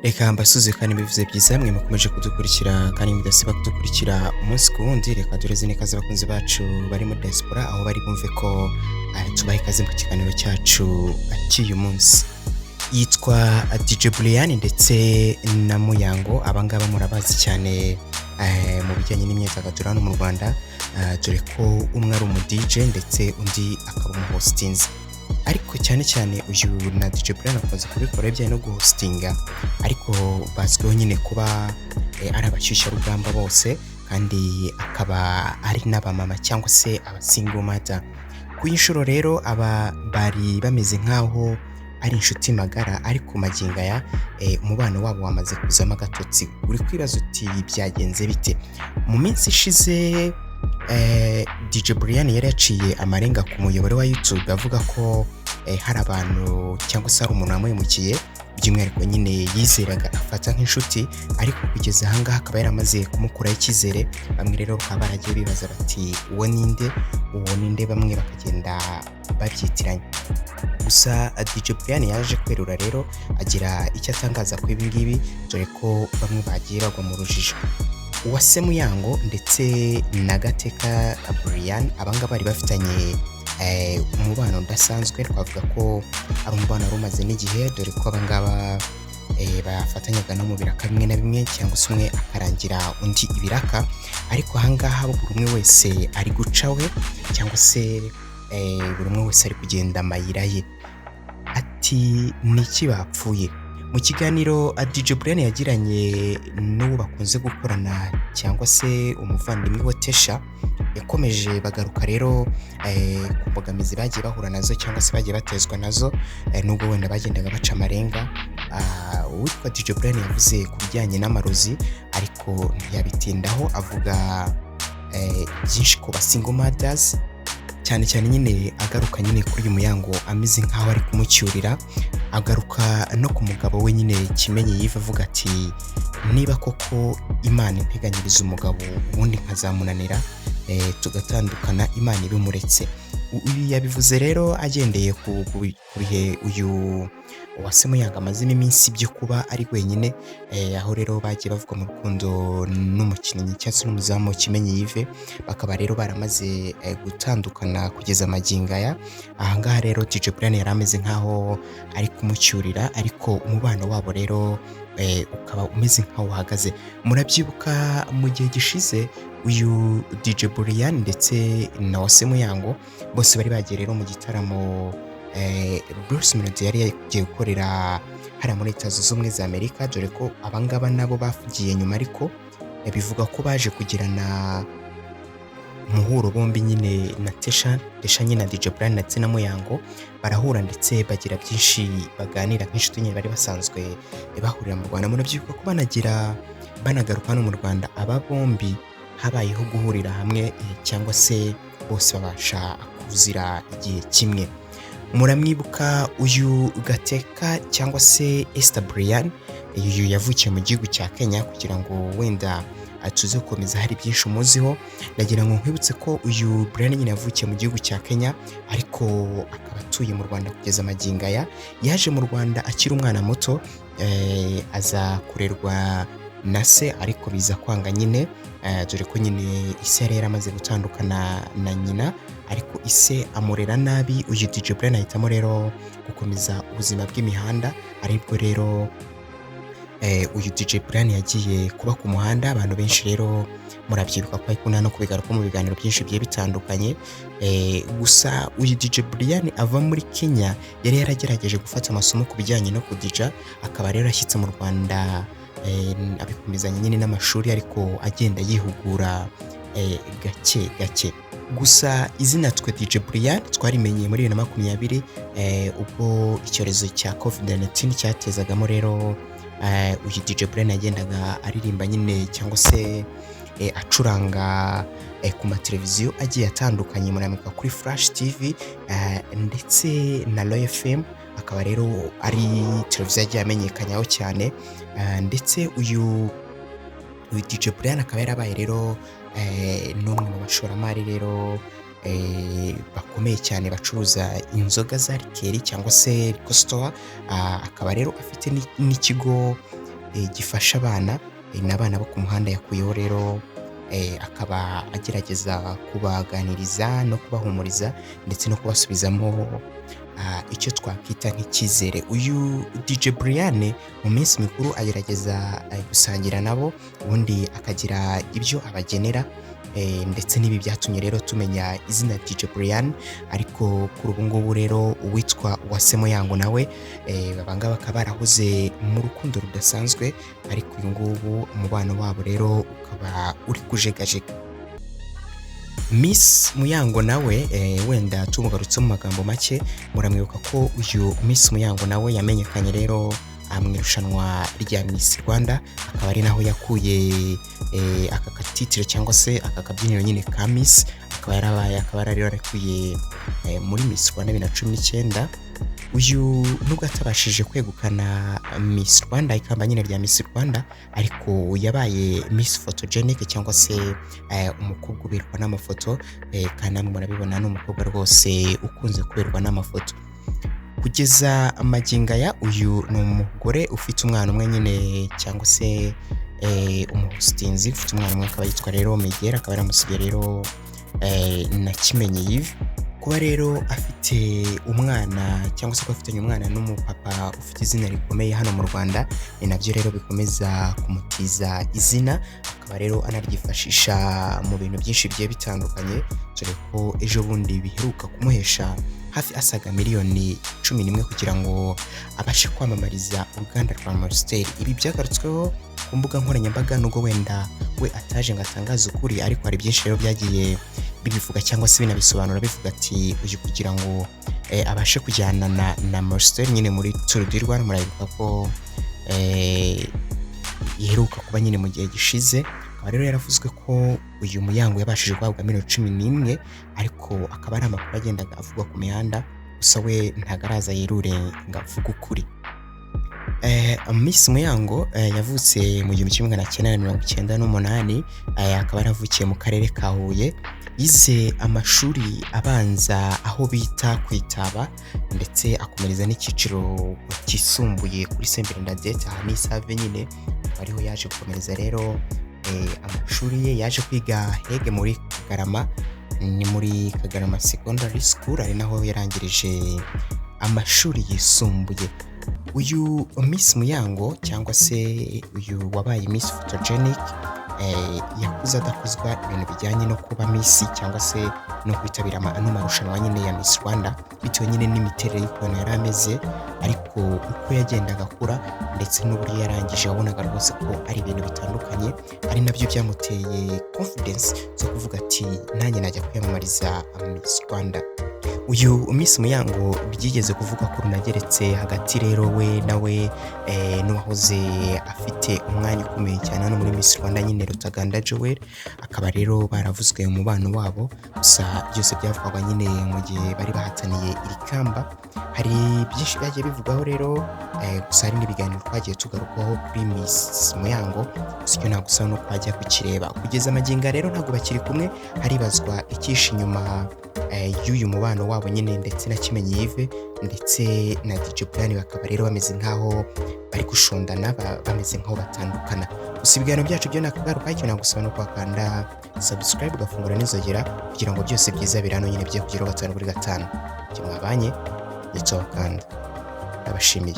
Reka mbasuhuze kandi mbivuze byiza mwe mukomeje kudukurikira kandi mudasiba kudukurikira umunsi ku wundi. Reka dureze n'ikaze abakunzi bacu bari muri diaspora aho bari, bumve ko tubaha ikaze mu kiganiro cyacu cy'uyu munsi. Yitwa DJ Brian ndetse na Muyango. Abangaba murabazi cyane mu bijyanye n'imyidagaduro hano mu Rwanda, dore ko umwe ari umu DJ ndetse undi akaba umuhostinzi, ariko cyane cyane uyu na DJ Brian akunze kubikora ibijyanye no guhostinga, ariko bazwiho nyine kuba ari abashyushyarugamba bose, kandi akaba ari n'abamama cyangwa se aba single mother. Ku inshuro rero aba bari bameze nk'aho ari inshuti magara, ariko magingo aya umubano wabo wamaze kuzamo agatotsi. Uri kwibaza uti: "Byagenze bite?" Mu minsi ishize DJ Brian yari yaciye amarenga ku muyoboro wa YouTube avuga ko hari abantu cyangwa se hari umuntu wamuhemukiye, by'umwihariko nyine yizeraga afata nk'inshuti, ariko kugeza ahangaha akaba yaramaze kumukuraho icyizere. Bamwe rero bakaba baragiye bibaza bati: "Uwo ninde? Uwo ninde?" Bamwe bakagenda babyitiranya. Gusa DJ Brian yaje kwerura rero, agira icyo atangaza ku ibi ngibi, dore ko bamwe bagiye bagwa mu rujijo. Uwase Muyango ndetse na Gateka Brian, abangaba bari bafitanye umubano udasanzwe. Twavuga ko ari umubano wari umaze n'igihe, dore ko abangaba bafatanyaga no mu biraka bimwe na bimwe, cyangwa se umwe akarangira undi ibiraka. Ariko ahangaha buri umwe wese ari guca we, cyangwa se buri umwe wese ari kugenda amayira ye. Ati: "Ni iki bapfuye?" Mu kiganiro DJ Brian yagiranye n'uwo bakunze gukorana cyangwa se umuvandimwe wa Tesha, yakomeje bagaruka rero ku mbogamizi bagiye bahura nazo cyangwa se bagiye batezwa nazo, nubwo wenda bagendaga baca amarenga. Uwitwa DJ Brian yavuze ku bijyanye n'amarozi, ariko ntiyabitindaho, avuga byinshi ku ba single mothers, cyane cyane nyine agaruka nyine kuri uyu Muyango ameze nk'aho ari kumucyurira, agaruka no ku mugabo we nyine Kimenyi Yves, avuga ati: "Niba koko Imana integanyiriza umugabo ubundi nkazamunanira, tugatandukana, Imana ibimuretse." Ibi yabivuze rero agendeye ku bihe uyu Uwase Muyango amazemo iminsi byo kuba ari wenyine, aho rero bagiye bavuga mu rukundo n'umukinnyi cyangwa se n'umuzamu Kimenyi Yves, bakaba rero baramaze gutandukana kugeza magingo aya. Ahangaha rero DJ Brian yari ameze nk'aho ari kumucyurira, ariko umubano wabo rero ukaba umeze nk'aho uhagaze. Murabyibuka mu gihe gishize uyu DJ Brian ndetse na Uwase Muyango bose bari bagiye rero mu gitaramo Bruce Melody yari yagiye gukorera hariya muri Leta Zunze Ubumwe za Amerika, dore ko abangaba nabo bagiye nyuma, ariko bivuga ko baje kugirana umuhuro bombi nyine na Tesha, Tesha nyine na DJ Brian ndetse na Muyango barahura, ndetse bagira byinshi baganira nk'inshuti nyine bari basanzwe bahurira mu Rwanda. Murabyibuka ko banagira banagaruka hano mu Rwanda, aba bombi habayeho guhurira hamwe, cyangwa se bose babasha kuzira igihe kimwe. Muramwibuka uyu Gateka cyangwa se Esther Brian, uyu yavukiye mu gihugu cya Kenya. Kugira ngo wenda tuze gukomeza hari byinshi umuziho, ndagira ngo nkwibutse ko uyu Brian nyine yavukiye mu gihugu cya Kenya, ariko akaba atuye mu Rwanda kugeza magingo aya. Yaje mu Rwanda akiri umwana muto, aza kurerwa na se, ariko biza kwanga nyine, dore ko nyine ise yari yaramaze gutandukana na nyina, ariko ise amurera nabi. Uyu DJ Brian ahitamo rero gukomeza ubuzima bw'imihanda, aribwo rero uyu DJ Brian yagiye kuba ku muhanda. Abantu benshi rero murabyibuka ko akunda no kubigaruka mu biganiro byinshi bigiye bitandukanye. Gusa uyu DJ Brian ava muri Kenya yari yaragerageje gufata amasomo ku bijyanye no kudija, akaba rero ashyitse mu Rwanda abikomezanya nyine n'amashuri, ariko agenda yihugura gake gake. Gusa izina twe DJ Brian twarimenye muri 2020, ubwo icyorezo cya COVID-19 cyatezagamo rero, uyu DJ Brian yagendaga aririmba nyine cyangwa se acuranga ku mateleviziyo agiye atandukanye. Muramika kuri Flash TV ndetse na Royal FM, akaba rero ari televiziyo yagiye amenyekanyaho cyane. Ndetse uyu DJ Brian akaba yarabaye rero n'umwe mu bashoramari rero bakomeye cyane bacuruza inzoga za liquor cyangwa se liquor store, akaba rero afite n'ikigo gifasha abana, n'abana bo ku muhanda yakuyeho rero, akaba agerageza kubaganiriza no kubahumuriza ndetse no kubasubizamo icyo twakwita nk'icyizere. Uyu DJ Brian mu minsi mikuru agerageza gusangira nabo, ubundi akagira ibyo abagenera, ndetse n'ibi byatumye rero tumenya izina DJ Brian. Ariko kuri ubu ngubu rero uwitwa Uwase Muyango nawe, aba ngaba bakaba barahoze mu rukundo rudasanzwe, ariko uyu ngubu umubano wabo rero ukaba uri kujegajega. Miss Muyango nawe, wenda tumugarutse mu magambo make, muramwibuka ko uyu Miss Muyango nawe yamenyekanye rero mu irushanwa rya Miss Rwanda, akaba ari naho yakuye aka katitire cyangwa se aka kabyiniro nyine ka Miss, akaba yarabaye, akaba yari yarakuye muri Miss Rwanda 2019. Uyu nubwo atabashije kwegukana Miss Rwanda, ikamba nyine rya Miss Rwanda, ariko yabaye Miss Photogenic cyangwa se umukobwa uberwa n'amafoto, kandi namwe murabibona ni umukobwa rwose ukunze kuberwa n'amafoto. Kugeza magingo aya uyu ni umugore ufite umwana umwe nyine cyangwa se umuhositinzi ufite umwana umwe, akaba yitwa rero Miguel, akaba yaramusigaye rero na Kimenyi Yves. Kuba rero afite umwana cyangwa se kuba afitanye umwana n'umupapa ufite izina rikomeye hano mu Rwanda, ni nabyo rero bikomeza kumutiza izina, akaba rero anaryifashisha mu bintu byinshi bigiye bitandukanye, dore ko ejo bundi biheruka kumuhesha hafi asaga miliyoni 11 kugira ngo abashe kwamamariza uruganda rwa Amstel. Ibi byagarutsweho ku mbuga nkoranyambaga, nubwo wenda we ataje ngo atangaze ukuri, ariko hari byinshi rero byagiye bibivuga cyangwa se binabisobanura, bivuga ati uyu kugira ngo abashe kujyana na Amstel nyine muri Tour du Rwanda, murabibuka ko iheruka kuba nyine mu gihe gishize, akaba rero yaravuzwe ko uyu Muyango yabashije guhabwa miliyoni 11, ariko akaba ari amakuru agendaga avugwa ku mihanda, gusa we ntabwo araza yerure ngo avuge ukuri. Miss Muyango yavutse mu 1998, akaba yaravukiye mu karere ka Huye. Yize amashuri abanza aho bita ku Itaba, ndetse akomereza n'icyiciro cyisumbuye kuri Saint Bernadette, aha ni i Save nyine, akaba ariho yaje gukomereza rero amashuri ye. Yaje kwiga hege muri Kagarama, ni muri Kagarama Secondary School, ari naho yarangirije amashuri yisumbuye. Uyu Miss Muyango cyangwa se uyu wabaye Miss Photogenic, yakuze adakozwa ibintu bijyanye no kuba Miss cyangwa se no kwitabira ano marushanwa nyine ya Miss Rwanda, bitewe nyine n'imiterere y'ukuntu yari ameze, ariko uko yagendaga akura ndetse n'uburyo yarangije wabonaga rwose ko ari ibintu bitandukanye, ari nabyo byamuteye confidence zo kuvuga ati nanjye najya kwiyamamariza Miss Rwanda. Uyu Miss Muyango byigeze kuvugwa ko runageretse hagati rero we nawe n'uwahoze afite umwanya ukomeye cyane hano muri Miss Rwanda nyine Rutaganda Joel, akaba rero baravuzwe umubano wabo, gusa byose byavugwaga nyine mu gihe bari bahataniye iri kamba. Hari byinshi byagiye bivugwaho rero, gusa hari n'ibiganiro twagiye tugarukaho kuri Miss Muyango, gusa icyo nagusaba ni uko wajya kukireba. Kugeza magingo rero ntabwo bakiri kumwe, haribazwa icyishe inyuma y'uyu mubano wabo nyine ndetse na Kimenyi Yves ndetse na DJ Brian, bakaba rero bameze nk'aho bari gushondana, bameze nk'aho batandukana. Gusa ibiganiro byacu byo nakagaruka, icyo nagusaba no kwakanda subscribe ugafungura n'inzogera kugira ngo byose byiza birano nyine bijye kugeraho gatanu kuri gatanu. Njye mwabanye nitwa Wakanda, ndabashimiye.